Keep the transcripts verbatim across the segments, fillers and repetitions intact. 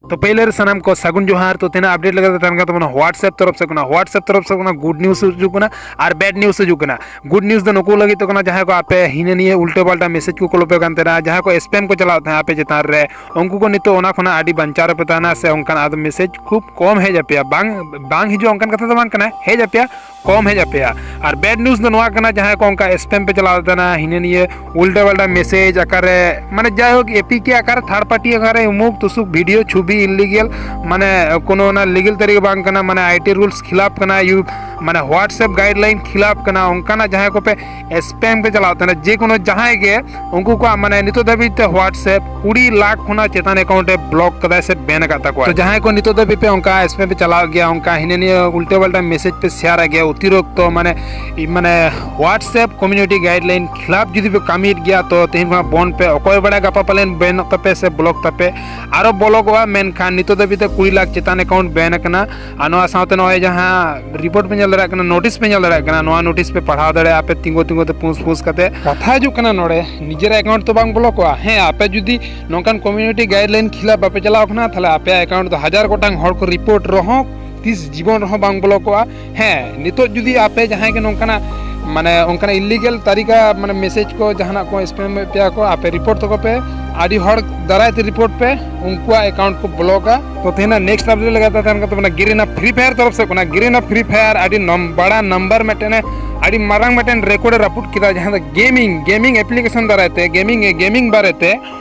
ᱛᱚ ᱯᱟᱹᱭᱞᱟᱹ ᱨᱮ ᱥᱟᱱᱟᱢ ᱠᱚ ᱥᱟᱹᱜᱩᱱ ᱡᱚᱦᱟᱨ᱾ ᱛᱚ ᱛᱮᱦᱮᱧᱟᱜ ᱟᱯᱰᱮᱴ ᱞᱮᱠᱟᱛᱮ ᱛᱟᱦᱮᱱ ᱠᱟᱱ ᱛᱟᱵᱚᱱᱟ WhatsApp ᱛᱚᱨᱚᱯ ᱥᱮᱫ ᱠᱷᱚᱱᱟᱜ᱾ WhatsApp ᱛᱚᱨᱚᱯ ᱥᱮᱫ ᱠᱷᱚᱱᱟᱜ ᱜᱩᱰ ᱱᱤᱭᱩᱡᱽ ᱦᱤᱡᱩᱜ ᱠᱟᱱᱟ ᱟᱨ ᱵᱮᱰ ᱱᱤᱭᱩᱡᱽ ᱦᱤᱡᱩᱜ ᱠᱟᱱᱟ᱾ ᱜᱩᱰ ᱱᱤᱭᱩᱡᱽ ᱫᱚ ᱱᱩᱠᱩ ᱞᱟᱹᱜᱤᱫ ᱛᱮ ᱠᱟᱱᱟ ᱡᱟᱦᱟᱸᱭ ᱠᱚ ᱟᱯᱮ ᱦᱤᱱᱟᱹ ᱱᱤᱭᱟᱹ ᱩᱞᱴᱟᱹ ᱯᱟᱞᱴᱟ ᱢᱮᱥᱮᱡᱽ ᱠᱚ ᱠᱚᱞᱚᱯᱮ ᱠᱟᱱ ᱛᱟᱦᱮᱱᱟ, ᱡᱟᱦᱟᱸᱭ ᱠᱚ ᱥᱯᱮᱢ ᱠᱚ ᱪᱟᱞᱟᱣ ᱛᱟᱦᱮᱸᱫ ᱟᱯᱮ ᱪᱮᱛᱟᱱ ᱨᱮ, ᱩᱱᱠᱩ ᱠᱚ ᱱᱤᱛᱚᱜ ᱚᱱᱟ ᱠᱷᱚᱱᱟᱜ ᱟᱹᱰᱤ ᱵᱟᱧᱪᱟᱣ ᱨᱮᱯᱮ ᱛᱟᱦᱮᱱᱟ, ᱥᱮ ᱚᱱᱠᱟᱱ ᱟᱫᱚ ᱢᱮᱥᱮᱡᱽ ᱠᱷᱩᱵ ᱠᱚᱢ ᱦᱮᱡ ᱟᱯᱮᱭᱟ᱾ ᱵᱟᱝ ᱵᱟᱝ ᱦᱤᱡᱩᱜᱼᱟ, ᱚᱱᱠᱟᱱ ᱠᱟᱛᱷᱟ ᱫᱚ ᱵᱟᱝ ᱠᱟᱱᱟ, ᱦᱮᱡ ᱟᱯᱮᱭᱟ, ᱠᱚᱢ ᱦᱮᱡ ᱟᱯᱮᱭᱟ᱾ ᱟᱨ ᱵᱮᱰ ᱱᱤᱭᱩᱡᱽ ᱫᱚ ᱱᱚᱣᱟ ᱠᱟᱱᱟ, ᱡᱟᱦᱟᱸᱭ ᱠᱚ ᱚᱱᱠᱟ ᱥᱯᱮᱢ ᱯᱮ ᱪᱟᱞᱟᱣ ᱛᱟᱦᱮᱱᱟ, ᱦᱤᱱᱟᱹ ᱱᱤᱭᱟᱹ ᱩᱞᱴᱟᱹ ᱯᱟᱞᱴᱟ ᱢᱮᱥᱮᱡᱽ ᱟᱠᱟᱨᱮ, ᱢᱟᱱᱮ ᱡᱟᱭᱦᱳᱠ ᱮᱯᱤᱠᱮ ᱟᱠᱟᱨᱮ, ᱛᱷᱟᱨᱰ ᱯᱟᱨᱴᱤ ᱟᱠᱟᱨᱮ, ᱩᱢᱩᱠ ᱛᱩᱥᱩᱠ ᱵᱷᱤᱰᱤᱭᱳ ᱪᱷᱚᱵᱤ ᱤᱞᱤᱜᱮᱞ, ᱢᱟᱱᱮ ᱠᱳᱱᱳ ᱚᱱᱟ ᱞᱤᱜᱮᱞ ᱛᱟᱹᱨᱤᱠᱟ ᱵᱟᱝ ᱠᱟᱱᱟ, ᱢᱟᱱᱮ ᱟᱭᱴᱤ ᱨᱩᱞᱥ ᱠᱷᱤᱞᱟᱯ ᱠᱟᱱᱟ, ᱭᱩ ᱢᱟᱱᱮ WhatsApp ᱜᱟᱭᱤᱰᱞᱟᱭᱤᱱ ᱠᱷᱤᱞᱟᱯ ᱠᱟᱱᱟ, ᱚᱱᱠᱟᱱᱟᱜ ᱡᱟᱦᱟᱸᱭ ᱠᱚᱯᱮ ᱥᱯᱮᱢ ᱯᱮ ᱪᱟᱞᱟᱣ ᱛᱟᱦᱮᱱᱟ, ᱡᱮ ᱠᱳᱱᱳ ᱡᱟᱦᱟᱸᱭ ᱜᱮ, ᱩᱱᱠᱩ ᱠᱚᱣᱟᱜ ᱢᱟᱱᱮ ᱱᱤᱛᱚᱜ ᱫᱷᱟᱹᱵᱤᱡ ᱛᱮ WhatsApp ᱠᱩᱲᱤ ᱞᱟᱠᱷ ᱠᱷᱚᱱᱟᱜ ᱪᱮᱛᱟᱱ ᱮᱠᱟᱣᱩᱱᱴ ᱮ ᱵᱞᱚᱠ ᱠᱟᱫᱟᱭ ᱥᱮ ᱵᱮᱱ ᱟᱠᱟᱫ ᱛᱟᱠᱚᱣᱟ᱾ ᱛᱚ ᱡᱟᱦᱟᱸᱭ ᱠᱚ ᱱᱤᱛᱚᱜ ᱫᱷᱟᱹᱵᱤᱡ ᱯᱮ ᱚᱱᱠᱟ ᱥᱯᱮᱢ ᱯᱮ ᱪᱟᱞᱟᱣ ᱜᱮᱭᱟ, ᱚᱱᱠᱟ ᱦᱤᱱᱟᱹ ᱱᱤᱭᱟᱹ ᱩᱞᱴᱟᱹ ᱯᱟᱞᱴᱟ ᱢᱮᱥᱮᱡᱽ ᱯᱮ ᱥᱮᱭᱟᱨ ᱜᱮᱭᱟ ᱚᱛᱤᱨᱤᱠᱛᱚ, ᱢᱟᱱᱮ ᱢᱟᱱᱮ WhatsApp ᱠᱚᱢᱤᱭᱩᱱᱤᱴᱤ ᱜᱟᱭᱤᱰᱞᱟᱭᱤᱱ ᱠᱷᱤᱞᱟᱯ ᱡᱩᱫᱤ ᱯᱮ ᱠᱟᱹᱢᱤᱭᱮᱫ ᱜᱮᱭᱟ, ᱛᱚ ᱛᱮᱦᱮᱧ ᱠᱷᱚᱱᱟᱜ ᱵᱚᱱᱫ ᱯᱮ᱾ ᱚᱠᱚᱭ ᱵᱟᱲᱟᱭ ᱜᱟᱯᱟ ᱯᱟᱞᱮᱱ ᱵᱮᱱᱚᱜ ᱛᱟᱯᱮ ᱥᱮ ᱵᱞᱚᱠ ᱛᱟᱯᱮ, ᱟᱨᱚ ᱵᱚᱞᱚᱜᱚᱜᱼᱟ᱾ ᱢᱮᱱᱠᱷᱟᱱ ᱱᱤᱛᱚᱜ ᱫᱷᱟᱹᱵᱤᱡ ᱛᱮ ᱠᱩᱲᱤ ᱞᱟᱠᱷ ᱪᱮᱛᱟᱱ ᱮᱠᱟᱣᱩᱱᱴ ᱵᱮᱱ ᱟᱠᱟᱱᱟ᱾ ᱟᱨ ᱱᱚᱣᱟ ᱥᱟᱶᱛᱮ ᱱᱚᱜᱼᱚᱭ ᱡᱟᱦᱟᱸ ᱨᱤᱯᱳᱨᱴ ᱯᱮ ᱧᱮᱞ ᱫᱟᱲᱮᱭᱟᱜ ᱠᱟᱱᱟ, ᱱᱳᱴᱤᱥ ᱯᱮ ᱧᱮᱞ ᱫᱟᱲᱮᱭᱟᱜ ᱠᱟᱱᱟ, ᱱᱚᱣᱟ ᱱᱳᱴᱤᱥ ᱯᱮ ᱯᱟᱲᱦᱟᱣ ᱫᱟᱲᱮᱭᱟᱜᱼᱟ ᱟᱯᱮ ᱛᱤᱸᱜᱩ ᱛᱤᱸᱜᱩ ᱛᱮ ᱯᱩᱥ ᱯᱩᱥ ᱠᱟᱛᱮ᱾ ᱠᱟᱛᱷᱟ ᱦᱤᱡᱩᱜ ᱠᱟᱱᱟ ᱱᱚᱰᱮ, ᱱᱤᱡᱮᱨᱟᱜ ᱮᱠᱟᱣᱩᱱᱴ ᱛᱚ ᱵᱟᱝ ᱵᱞᱚᱠᱚᱜᱼᱟ᱾ ᱦᱮᱸ, ᱟᱯᱮ ᱡᱩᱫᱤ ᱱᱚᱝᱠᱟᱱ ᱠᱚᱢᱤᱭᱩᱱᱤᱴᱤ ᱜᱟᱭᱤᱰᱞᱟᱭᱤᱱ ᱠᱷᱤᱞᱟᱯ ᱵᱟᱯᱮ ᱪᱟᱞᱟᱣ ᱠᱟᱱᱟ, ᱛᱟᱦᱚᱞᱮ ᱟᱯᱮᱭᱟᱜ ᱮᱠᱟᱣᱩᱱᱴ ᱫᱚ ᱦᱟᱡᱟᱨ ᱜᱚᱴᱟᱝ ᱦᱚᱲ ᱠᱚ ᱨᱤᱯᱳᱨᱴ ᱨᱮᱦᱚᱸ ᱛᱤᱥ ᱡᱤᱵᱚᱱ ᱨᱮᱦᱚᱸ ᱵᱟᱝ ᱵᱞᱚᱠᱚᱜᱼᱟ᱾ ᱦᱮᱸ, ᱱᱤᱛᱚᱜ ᱡᱩᱫᱤ ᱟᱯᱮ ᱡᱟᱦᱟᱸᱭ ᱜᱮ ᱱᱚᱝᱠᱟᱱᱟᱜ ᱢᱟᱱᱮ ᱚᱱᱠᱟᱱᱟᱜ ᱤᱞᱤᱜᱮᱞ ᱛᱟᱹᱨᱤᱠᱟ ᱢᱟᱱᱮ ᱢᱮᱥᱮᱡᱽ ᱠᱚ ᱡᱟᱦᱟᱱᱟᱜ ᱠᱚ ᱥᱯᱮᱢ ᱮᱫ ᱯᱮᱭᱟ ᱠᱚ, ᱟᱯᱮ ᱨᱤᱯᱳᱨᱴ ᱛᱟᱠᱚ ᱯᱮ, ᱟᱹᱰᱤ ᱦᱚᱲ ᱫᱟᱨᱟᱭ ᱛᱮ ᱨᱤᱯᱳᱨᱴ ᱯᱮ, ᱩᱱᱠᱩᱣᱟᱜ ᱮᱠᱟᱣᱩᱱᱴ ᱠᱚ ᱵᱞᱚᱠᱟ᱾ ᱛᱚ ᱛᱮᱦᱮᱧᱟᱜ ᱱᱮᱠᱥᱴ ᱟᱯᱰᱮᱴ ᱞᱮᱠᱟᱛᱮ ᱛᱟᱦᱮᱱ ᱠᱟᱱ ᱛᱟᱵᱚᱱᱟ ᱜᱮᱨᱤᱱᱟ ᱯᱷᱨᱤ ᱯᱷᱟᱭᱟᱨ ᱛᱚᱨᱚᱯ ᱥᱮᱫ ᱠᱷᱚᱱᱟᱜ᱾ ᱜᱮᱨᱤᱱᱟ ᱯᱷᱨᱤ ᱯᱷᱟᱭᱟᱨ ᱟᱹᱰᱤ ᱱᱚᱢ-, ᱵᱟᱲᱟ ᱱᱟᱢᱵᱟᱨ ᱢᱤᱫᱴᱮᱱ ᱟᱹᱰᱤ ᱢᱟᱨᱟᱝ ᱢᱤᱫᱴᱮᱱ ᱨᱮᱠᱚᱨᱰ ᱮ ᱨᱟᱹᱯᱩᱫ ᱠᱮᱫᱟ, ᱡᱟᱦᱟᱸ ᱫᱚ ᱜᱮᱢᱤᱝ ᱜᱮᱢᱤᱝ ᱮᱯᱞᱤᱠᱮᱥᱚᱱ ᱫᱟᱨᱟᱭ ᱛᱮ, ᱜᱮᱢᱤᱝ ᱜᱮᱢᱤᱝ ᱵᱟᱨᱮᱛᱮ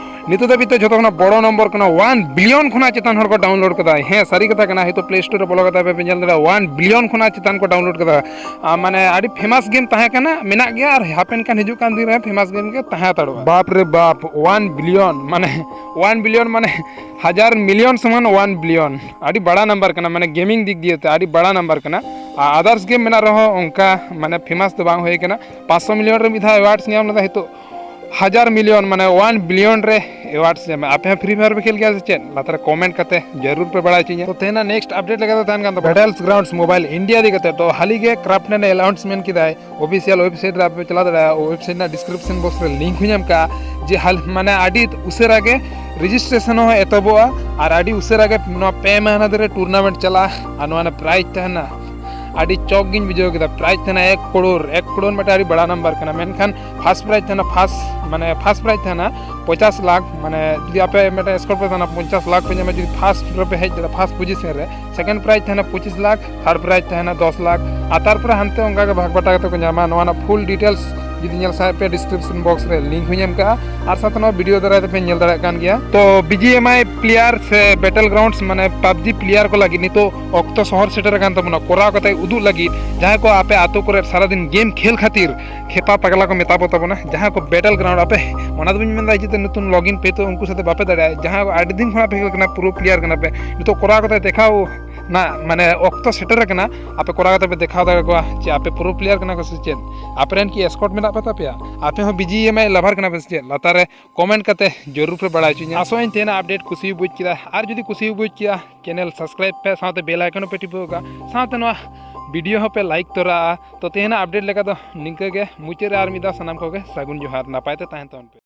ᱱᱤᱛᱚᱜ ᱫᱷᱟᱹᱵᱤᱡ ᱛᱮ ᱡᱷᱚᱛᱚ ᱠᱷᱚᱱᱟᱜ ᱵᱚᱲᱚ ᱱᱚᱢᱵᱚᱨ ᱠᱟᱱᱟ᱾ ᱚᱣᱟᱱ ᱵᱤᱞᱤᱭᱚᱱ ᱠᱷᱚᱱᱟᱜ ᱪᱮᱛᱟᱱ ᱦᱚᱲ ᱠᱚ ᱰᱟᱣᱩᱱᱞᱳᱰ ᱠᱟᱫᱟ᱾ ᱦᱮᱸ, ᱥᱟᱹᱨᱤ ᱠᱟᱛᱷᱟ ᱠᱟᱱᱟ, ᱦᱚᱭᱛᱳ ᱯᱞᱮ ᱥᱴᱳᱨ ᱨᱮ ᱵᱚᱞᱚ ᱠᱟᱛᱮ ᱯᱮ ᱧᱮᱞ ᱫᱟᱲᱮᱭᱟᱜᱼᱟ, ᱚᱣᱟᱱ ᱵᱤᱞᱤᱭᱚᱱ ᱠᱷᱚᱱᱟᱜ ᱪᱮᱛᱟᱱ ᱠᱚ ᱰᱟᱣᱩᱱᱞᱳᱰ ᱠᱟᱫᱟ᱾ ᱟᱨ ᱢᱟᱱᱮ ᱟᱹᱰᱤ ᱯᱷᱮᱢᱟᱥ ᱜᱮᱢ ᱛᱟᱦᱮᱸ ᱠᱟᱱᱟ, ᱢᱮᱱᱟᱜ ᱜᱮᱭᱟ, ᱟᱨ ᱦᱟᱯᱮᱱ ᱠᱟᱱ ᱦᱤᱡᱩᱜ ᱠᱟᱱ ᱫᱤᱱ ᱨᱮ ᱯᱷᱮᱢᱟᱥ ᱜᱮᱢ ᱜᱮ ᱛᱟᱦᱮᱸ ᱦᱟᱛᱟᱲᱚᱜᱼᱟ᱾ ᱵᱟᱯ ᱨᱮ ᱵᱟᱯ, ᱚᱣᱟᱱ ᱵᱤᱞᱤᱭᱚᱱ ᱢᱟᱱᱮ ᱚᱣᱟᱱ ᱵᱤᱞᱤᱭᱚᱱ ᱢᱟᱱᱮ ᱦᱟᱡᱟᱨ ᱢᱤᱞᱤᱭᱚᱱ ᱥᱚᱢᱟᱱ ᱚᱣᱟᱱ ᱵᱤᱞᱤᱭᱚᱱ᱾ ᱟᱹᱰᱤ ᱵᱟᱲᱟ ᱱᱟᱢᱵᱟᱨ ᱠᱟᱱᱟ, ᱢᱟᱱᱮ ᱜᱮᱢᱤᱝ ᱫᱤᱠ ᱫᱤᱭᱮ ᱛᱮ ᱟᱹᱰᱤ ᱵᱟᱲᱟ ᱱᱟᱢᱵᱟᱨ ᱠᱟᱱᱟ᱾ ᱟᱨ ᱟᱫᱟᱨᱥ ᱜᱮᱢ ᱢᱮᱱᱟᱜ ᱨᱮᱦᱚᱸ ᱚᱱᱠᱟ ᱢᱟᱱᱮ ᱯᱷᱮᱢᱟᱥ ᱫᱚ ᱵᱟᱝ ᱦᱩᱭ ᱠᱟᱱᱟ᱾ ᱯᱟᱸᱪᱥᱚ ᱢᱤᱞᱤᱭᱚᱱ ᱨᱮ ᱢᱤᱫ ᱫᱷᱟᱣ ᱮᱣᱟᱨᱰᱥ ᱧᱟᱢ ᱞᱮᱫᱟ, ᱱᱤᱛᱚᱜ ᱦᱟᱡᱟᱨ ᱢᱤᱞᱤᱭᱚᱱ ᱢᱟᱱᱮ ᱚᱣᱟᱱ ᱵᱤᱞᱤᱭᱚᱱ ᱨᱮ ᱮᱣᱟᱨᱰᱥ ᱧᱟᱢᱟ᱾ ᱟᱯᱮ ᱦᱚᱸ ᱯᱷᱨᱤ ᱯᱷᱟᱭᱟᱨ ᱯᱮ ᱠᱷᱮᱞ ᱜᱮᱭᱟ ᱥᱮ ᱪᱮᱫ? ᱞᱟᱛᱟᱨ ᱨᱮ ᱠᱚᱢᱮᱱᱴ ᱠᱟᱛᱮ ᱡᱟᱹᱨᱩᱲ ᱯᱮ ᱵᱟᱲᱟᱭ ᱦᱚᱪᱚᱧᱟ᱾ ᱛᱚ ᱛᱮᱦᱮᱧᱟᱜ ᱱᱮᱠᱥᱴ ᱟᱯᱰᱮᱴ ᱞᱮᱠᱟ ᱫᱚ ᱛᱟᱦᱮᱱ ᱠᱟᱱ ᱛᱟᱵᱚᱱᱟ ᱵᱮᱴᱮᱞᱥ ᱜᱨᱟᱣᱩᱱᱰᱥ ᱢᱳᱵᱟᱭᱤᱞ ᱤᱱᱰᱤᱭᱟ ᱤᱫᱤ ᱠᱟᱛᱮ᱾ ᱛᱚ ᱦᱟᱹᱞᱤ ᱜᱮ ᱠᱨᱟᱯᱴᱱᱮᱴ ᱟᱱᱟᱣᱩᱱᱥᱢᱮᱱᱴ ᱠᱮᱫᱟᱭ, ᱚᱯᱷᱤᱥᱤᱭᱟᱞ ᱣᱮᱵᱥᱟᱭᱤᱴ ᱨᱮ ᱟᱯᱮ ᱯᱮ ᱪᱟᱞᱟᱣ ᱫᱟᱲᱮᱭᱟᱜᱼᱟ, ᱣᱮᱵᱥᱟᱭᱤᱴ ᱨᱮᱱᱟᱜ ᱰᱤᱥᱠᱨᱤᱯᱥᱚᱱ ᱵᱚᱠᱥ ᱨᱮ ᱞᱤᱝᱠ ᱦᱚᱸᱧ ᱮᱢ ᱠᱟᱜᱼᱟ, ᱡᱮ ᱦᱟᱞ ᱢᱟᱱᱮ ᱟᱹᱰᱤ ᱩᱥᱟᱹᱨᱟ ᱜᱮ ᱨᱮᱡᱤᱥᱴᱨᱮᱥᱚᱱ ᱦᱚᱸ ᱮᱛᱚᱦᱚᱵᱚᱜᱼᱟ ᱟᱨ ᱟᱹᱰᱤ ᱩᱥᱟᱹᱨᱟ ᱜᱮ ᱱᱚᱣᱟ ᱯᱮ ᱢᱟᱹᱦᱱᱟᱹ ᱫᱷᱚᱨᱮ ᱴᱩᱨᱱᱟᱢᱮᱱᱴ ᱪᱟᱞᱟᱜᱼᱟ᱾ ᱟᱨ ᱱᱚᱣᱟ ᱨᱮᱱᱟᱜ ᱯᱨᱟᱭᱤᱡᱽ ᱛᱟᱦᱮᱱᱟ, ᱟᱹᱰᱤ ᱪᱚᱠ ᱜᱤᱧ ᱵᱩᱡᱷᱟᱹᱣ ᱠᱮᱫᱟ, ᱯᱨᱟᱭᱤᱡᱽ ᱛᱟᱦᱮᱱᱟ ᱮᱠ ᱠᱨᱳᱲ᱾ ᱮᱠ ᱠᱨᱳᱲ ᱢᱤᱫᱴᱟᱝ ᱟᱹᱰᱤ ᱵᱟᱲᱟ ᱱᱟᱢᱵᱟᱨ ᱠᱟᱱᱟ, ᱢᱮᱱᱠᱷᱟᱱ ᱯᱷᱟᱥᱴ ᱯᱨᱟᱭᱤᱡᱽ ᱛᱟᱦᱮᱱᱟ, ᱯᱷᱟᱥᱴ ᱢᱟᱱᱮ ᱯᱷᱟᱥᱴ ᱯᱨᱟᱭᱤᱡᱽ ᱛᱟᱦᱮᱱᱟ ᱯᱚᱧᱪᱟᱥ ᱞᱟᱠᱷ, ᱢᱟᱱᱮ ᱡᱩᱫᱤ ᱟᱯᱮ ᱢᱤᱫᱴᱟᱝ ᱥᱠᱳᱨ ᱯᱮ ᱛᱟᱦᱮᱱᱟ ᱯᱚᱧᱪᱟᱥ ᱞᱟᱠᱷ ᱯᱮ ᱧᱟᱢᱟ ᱡᱩᱫᱤ ᱯᱷᱟᱥᱴ ᱨᱮᱯᱮ ᱦᱮᱡ ᱫᱟᱲᱮᱭᱟᱜᱼᱟ, ᱯᱷᱟᱥᱴ ᱯᱚᱡᱤᱥᱚᱱ ᱨᱮ᱾ ᱥᱮᱠᱮᱱᱰ ᱯᱨᱟᱭᱤᱡᱽ ᱛᱟᱦᱮᱱᱟ ᱯᱚᱸᱪᱤᱥ ᱞᱟᱠᱷ, ᱛᱷᱟᱨᱰ ᱯᱨᱟᱭᱤᱡᱽ ᱛᱟᱦᱮᱱᱟ ᱫᱚᱥ ᱞᱟᱠᱷ᱾ ᱟᱨ ᱛᱟᱨᱯᱚᱨᱮ ᱦᱟᱱᱛᱮ ᱚᱱᱠᱟ ᱜᱮ ᱵᱷᱟᱜᱽ ᱵᱟᱴᱟ ᱠᱟᱛᱮ ᱠᱚ ᱧᱟᱢᱟ᱾ ᱱᱚᱣᱟ ᱨᱮᱱᱟᱜ ᱯᱷᱩᱞ ᱰᱤᱴᱮᱞᱥ ᱡᱩᱫᱤ ᱧᱮᱞ ᱥᱟᱱᱟᱭᱮᱫ ᱯᱮᱭᱟ, ᱰᱤᱥᱠᱨᱤᱯᱥᱚᱱ ᱵᱚᱠᱥ ᱨᱮ ᱞᱤᱝᱠ ᱦᱚᱸᱧ ᱮᱢ ᱠᱟᱜᱼᱟ, ᱟᱨ ᱥᱟᱶᱛᱮ ᱱᱚᱣᱟ ᱵᱷᱤᱰᱤᱭᱳ ᱫᱟᱨᱟᱭ ᱛᱮᱯᱮ ᱧᱮᱞ ᱫᱟᱲᱮᱭᱟᱜ ᱠᱟᱱ ᱜᱮᱭᱟ᱾ ᱛᱚ ᱵᱤᱡᱤᱮᱢᱟᱭ ᱯᱞᱮᱭᱟᱨ ᱥᱮ ᱵᱮᱴᱮᱞ ᱜᱨᱟᱣᱩᱱᱰᱥ ᱢᱟᱱᱮ ᱯᱟᱵᱡᱤ ᱯᱞᱮᱭᱟᱨ ᱠᱚ ᱞᱟᱹᱜᱤᱫ ᱱᱤᱛᱚᱜ ᱚᱠᱛᱚ ᱥᱚᱦᱚᱨ ᱥᱮᱴᱮᱨ ᱟᱠᱟᱱ ᱛᱟᱵᱚᱱᱟ ᱠᱚᱨᱟᱣ ᱠᱟᱛᱮ ᱩᱫᱩᱜ ᱞᱟᱹᱜᱤᱫ, ᱡᱟᱦᱟᱸᱭ ᱠᱚ ᱟᱯᱮ ᱟᱛᱳ ᱠᱚᱨᱮ ᱥᱟᱨᱟᱫᱤᱱ ᱜᱮᱢ ᱠᱷᱮᱞ ᱠᱷᱟᱹᱛᱤᱨ ᱠᱷᱮᱯᱟ ᱯᱟᱜᱽᱞᱟ ᱠᱚ ᱢᱮᱛᱟ ᱵᱚ ᱛᱟᱵᱚᱱᱟ, ᱡᱟᱦᱟᱸ ᱠᱚ ᱵᱮᱴᱮᱞ ᱜᱨᱟᱣᱩᱱᱰ ᱟᱯᱮ, ᱚᱱᱟ ᱫᱚ ᱵᱟᱹᱧ ᱢᱮᱱᱫᱟ ᱡᱮ ᱱᱚᱛᱩᱱ ᱞᱚᱜᱤᱱ ᱯᱮ, ᱛᱚ ᱩᱱᱠᱩ ᱥᱟᱛᱮ ᱵᱟᱯᱮ ᱫᱟᱲᱮᱭᱟᱜᱼᱟ᱾ ᱡᱟᱦᱟᱸᱭ ᱠᱚ ᱟᱹᱰᱤ ᱫᱤᱱ ᱠᱷᱚᱱᱟᱜ ᱯᱮ ᱠᱷᱮᱞ ᱠᱟᱱᱟ, ᱯᱨᱳ ᱯᱞᱮᱭᱟᱨ ᱠᱟᱱᱟ ᱯᱮ, ᱱᱤᱛᱚᱜ ᱠᱚᱨᱟᱣ ᱠᱟᱛᱮ ᱫᱮᱠᱷᱟᱣ ᱨᱮᱱᱟᱜ ᱢᱟᱱᱮ ᱚᱠᱛᱚ ᱥᱮᱴᱮᱨ ᱟᱠᱟᱱᱟ, ᱟᱯᱮ ᱠᱚᱨᱟᱣ ᱠᱟᱛᱮ ᱯᱮ ᱫᱮᱠᱷᱟᱣ ᱫᱟᱲᱮ ᱠᱚᱣᱟ ᱡᱮ ᱟᱯᱮ ᱯᱨᱳ ᱯᱞᱮᱭᱟᱨ ᱠᱟᱱᱟ ᱠᱚ ᱥᱮ ᱪᱮᱫ, ᱟᱯᱮ ᱨᱮᱱ ᱠᱤ ᱮᱥᱠᱚᱴ ᱢᱮᱱᱟᱜ ᱯᱮ ᱛᱟᱯᱮᱭᱟ, ᱟᱯᱮ ᱦᱚᱸ ᱵᱤᱡᱤᱮᱢᱟᱭ ᱞᱟᱵᱷᱟᱨ ᱠᱟᱱᱟ ᱯᱮ ᱥᱮ ᱪᱮᱫ, ᱞᱟᱛᱟᱨ ᱨᱮ ᱠᱚᱢᱮᱱᱴ ᱠᱟᱛᱮ ᱡᱟᱹᱨᱩᱲ ᱯᱮ ᱵᱟᱲᱟᱭ ᱦᱚᱪᱚᱧᱟ᱾ ᱟᱥᱚᱜ ᱟᱹᱧ ᱛᱮᱦᱮᱧᱟᱜ ᱟᱯᱰᱮᱴ ᱠᱩᱥᱤ ᱵᱩᱡᱽ ᱠᱮᱫᱟ, ᱟᱨ ᱡᱩᱫᱤ ᱠᱩᱥᱤ ᱵᱩᱡᱽ ᱠᱮᱫᱟ ᱪᱮᱱᱮᱞ ᱥᱟᱵᱥᱠᱨᱟᱭᱤᱵ ᱯᱮ, ᱥᱟᱶᱛᱮ ᱵᱮᱞ ᱟᱭᱠᱚᱱ ᱦᱚᱸ ᱯᱮ ᱴᱤᱯᱟᱹᱣ ᱠᱟᱜᱼᱟ, ᱥᱟᱶᱛᱮ ᱱᱚᱣᱟ ᱵᱷᱤᱰᱤᱭᱳ ᱦᱚᱸᱯᱮ ᱞᱟᱭᱤᱠ ᱛᱚᱨᱟᱜᱼᱟ᱾ ᱛᱚ ᱛᱮᱦᱮᱧᱟᱜ ᱟᱯᱰᱮᱴ ᱞᱮᱠᱟ ᱫᱚ ᱱᱤᱝᱠᱟᱹ ᱜᱮ ᱢᱩᱪᱟᱹᱫ ᱨᱮ ᱟᱨ ᱢᱤᱫ ᱫᱷᱟᱣ ᱥᱟᱱᱟᱢ ᱠᱚᱜᱮ ᱥᱟᱹᱜᱩᱱ ᱡᱚᱦᱟᱨ, ᱱᱟᱯᱟᱭ ᱛᱮ ᱛᱟᱦᱮᱱ ᱛᱟᱵᱚᱱ ᱯᱮ᱾